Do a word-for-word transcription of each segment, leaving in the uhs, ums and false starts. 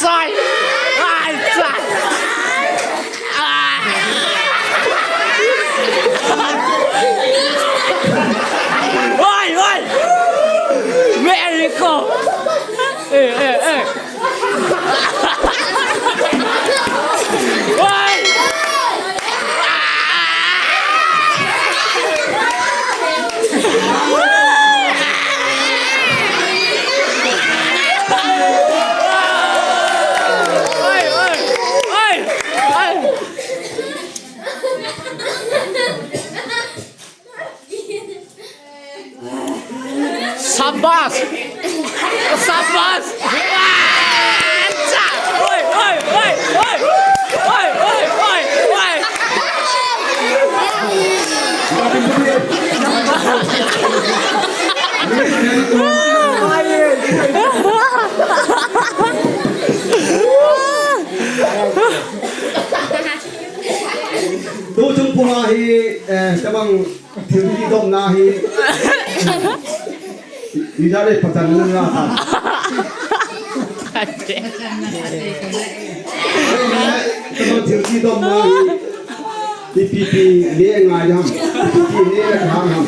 Ai! Ai, sa! Ai! Oi, oi! Very cool! Eh, eh, eh! Oi! Sabas! Sabas! Oi, oi, oi, oi! Oi, oi, oi, oi! Tu chung puma hi, eh, tabang thil kidomna hi. Ijale patan na na ta. Tabang thil kidomna hi. Ipi ipi le ngai ham. Ipi ipi le ngai ham.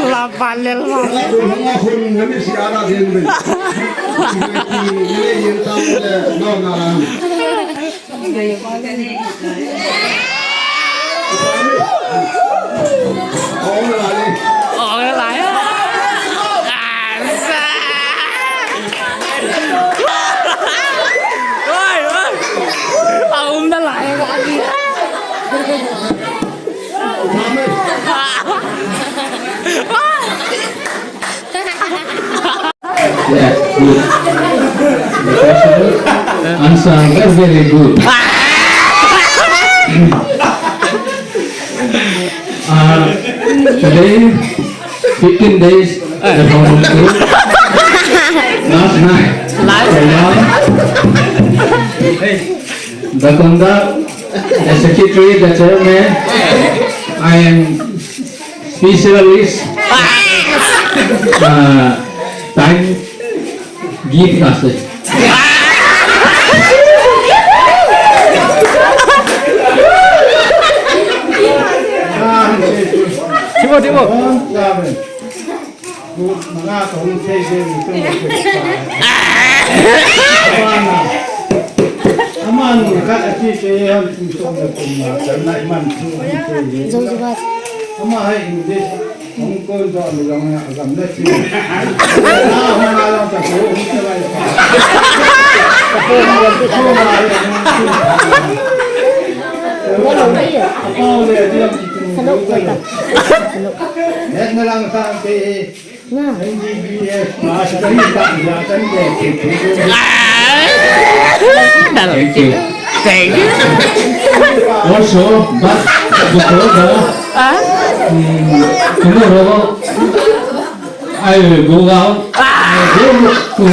La balel ma. Oi, oi. A umna lai. Yes, good. Answer, very, very good. Uh, today, fifteen days, the foundation. Last night, the conduct, the secretary, the chairman, I am specialist, uh, time give us. Timo, Timo. Aman, aman, ka ati te, han, kum, kum, kum, na, iman, kum, kum, kum. Ama hai English, Hong Kong, to, lu, long, ya, gam, na, chi. Na, hong, na, long, ta, ko, hong, ta, lai, pa. Ko, ma, ko, ma, ya, ko, ma, ya. Ko, ma, ya, ya, ya, ya. Salok, salok. Net na lang sa, ke, Thank you. Thank you. Also, but because, uh, mm, tomorrow I will go out. I go to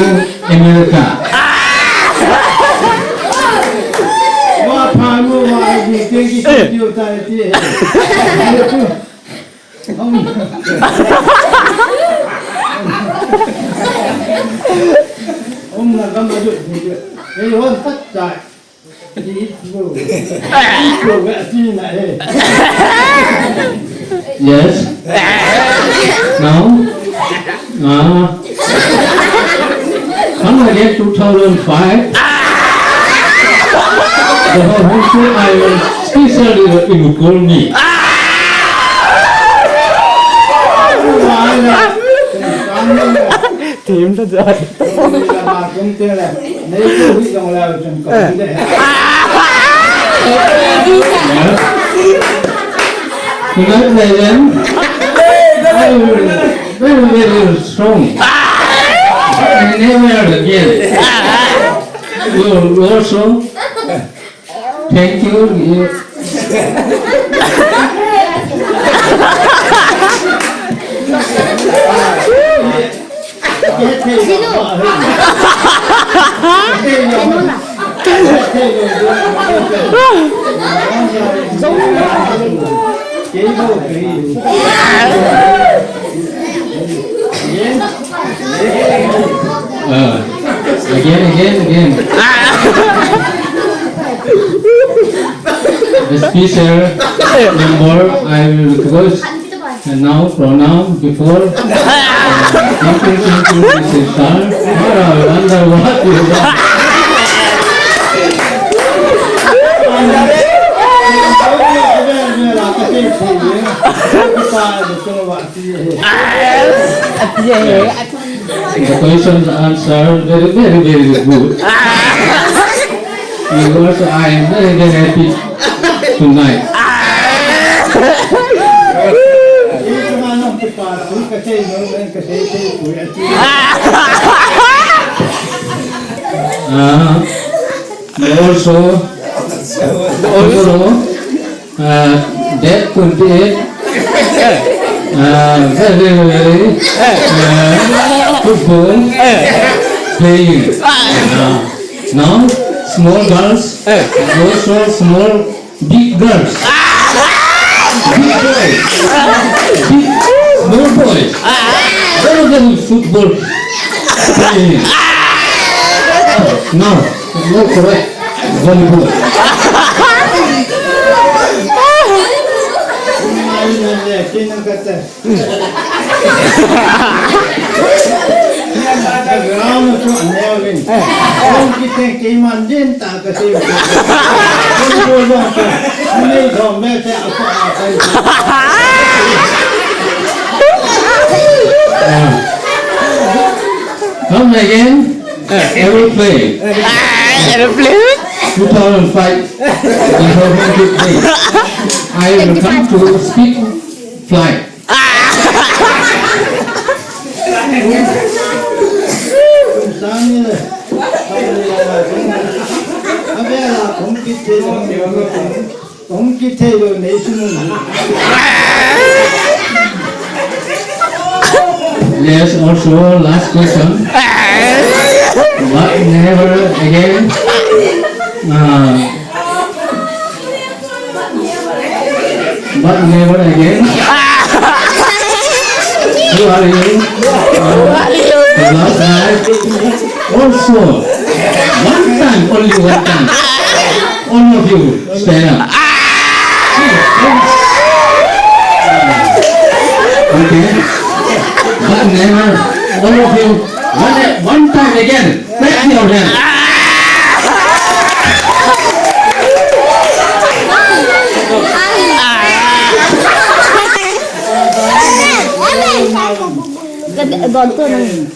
America. Wa pa mo wa di, thank you, thank you, thank you. Om na gam a jut ni. Ei, hon tat tai. Di it bro. It bro ga ti na e. Yes. Now. Ah. Come again, two thousand five. The whole country, I will specially, you call me. Team ta jat. Congratulations. Very, very strong. I never again. You also. Thank you. You. Uh, again, again, again. The special number, I will request the noun, pronoun before. Uh, thank you, thank you, Mister Star. What a wonder, what you have done. The questions answer very, very, very good. Because I am very, very happy tonight. Uh, also, also, Uh, that could be it. Uh, very, very, uh, football playing. Uh, now, small girls, also small, big girls. Big boys. Big, small boys. Very, very football playing. Oh, now, no correct. Volleyball. Come again. Aeroplane. Ah, aeroplane? Two thousand five, two thousand fifteen. I will come to speak fly. Ah! Hung kithei lou nei sung. Yes, also last question. But never again. Uh, but never again. Who are you? Uh, last night. Also, one time, only one time. All of you, stand up. Okay. But never, all of you, one, one time again, clap your hands. Don tu nang.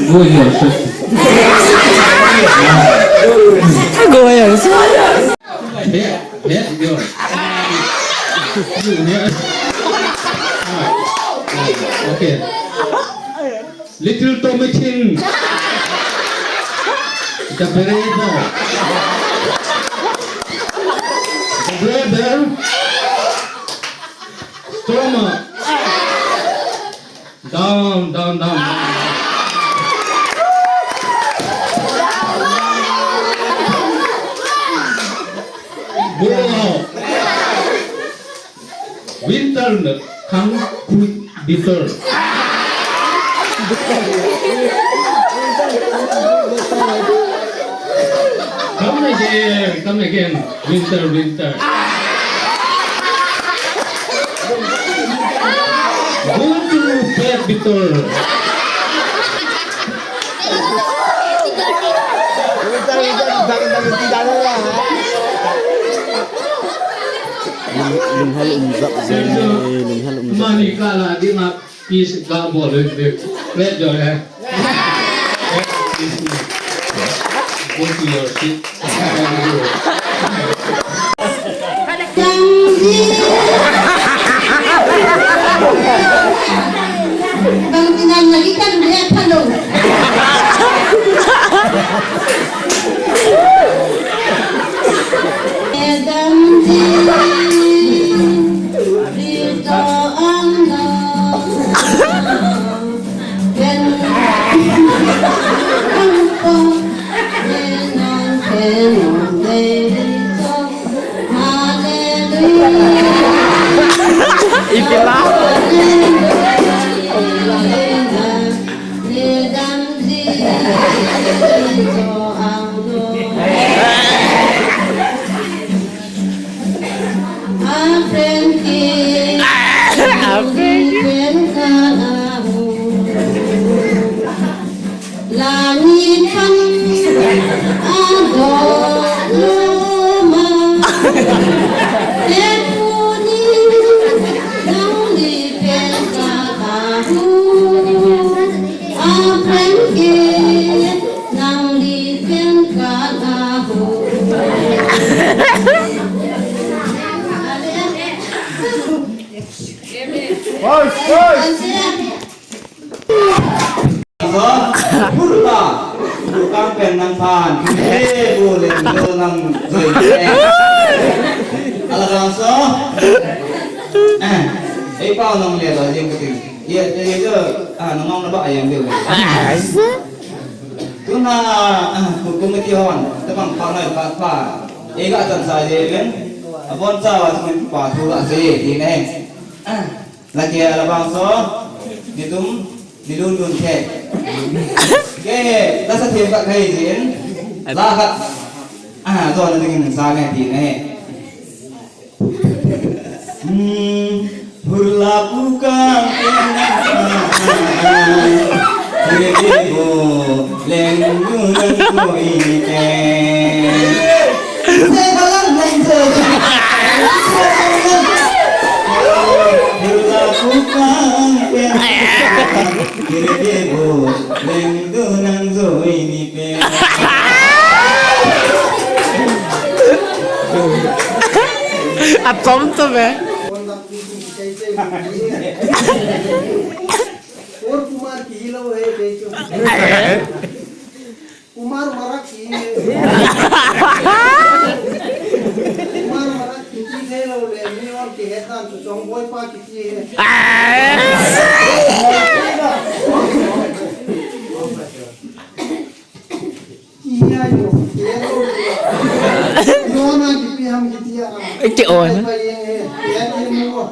Go yourself. Go yourself. Head, head, yours. You, head. Okay. Little Tommy Chin. The brother. The brother. Stomach. Down, down, down. Go out. Winter na kang kui bitter. Come again, come again. Winter, winter. Go to bed bitter. Lung-, lunghal um jap jeng e, lunghal um jap. Mani kala ding a peace ga bol le le. Red jo le. Go to your seat. Bang tinan lagi kan dia thalo. Ipila. Boys, boys. So, purta, purkang pen nang phan, eh, bu le, bu nang zui, eh. Ala kang so. Eh, eh, pau nang le, lo, jing kuting. Ye, ye, ye, ah, nang nang na ba, ye, ye, ye. Tuna, ah, ku, ku mati hon, tabang pang nai pa, pa. Eh, ga chan sa, ye, ye. Abon sa, wa, pa, tu, ga, sa, ye, ye, ne. Ah. Laki ala bang so, nitum, nilun lun the. Ke, lasa them ka kai jin. La khat. Ah, to na ding sa ngai ti ne. Hmm, hurla pu ka. Hurla pu ka. Atom to be. Kumar Marak ki. Kumar Marak ki ki thei lou le, mi hon kihet dan chu Chongboi pa kiti he. Ki hi a yo, kihet lou le. Yo na kipi ham kiti a. Ki on. Pa ye he, ye ki mo.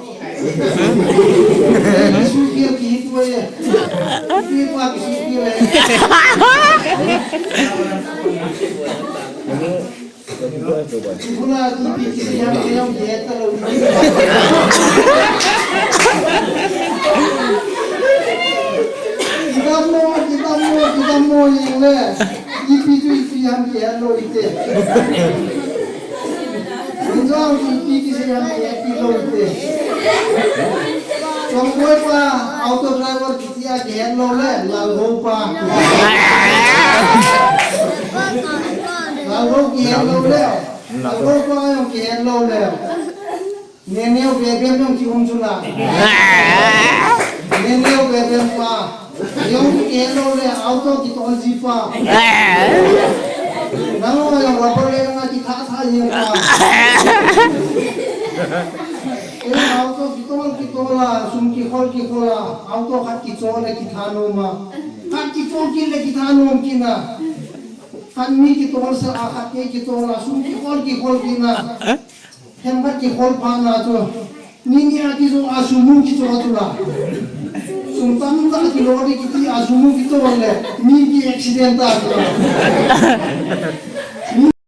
Ipi tu ipi ham kihet lou ite. Injong ipi kisei ham kihet lou ite. Chongboi pa auto driver kiti a kihet lou le, Lalgou pa. Lalgou kihet lou le. Lalgou pa jong kihet lou le. Neneo Bebem jong ki um chu la. Neneo Bebem pa. Jong kihet lou le, auto kitol ji pa. Nang jong rubber le nga kitha tha ji pa. Eh, auto kitol kitol a, sum kikhol kikhol a, auto khat kichol le kitha nom a. Khat kichol kit le kitha nom kit na. Khat mi kitol sa a, khat kei kitol a, sum kikhol kikhol kit na. Themkhat kikhol phat na chu, ni ni a kijo a Sumo kicho chu la. Sum tamtah kilou ding kiti a Sumo kicho le, ni ki accident ta chu la.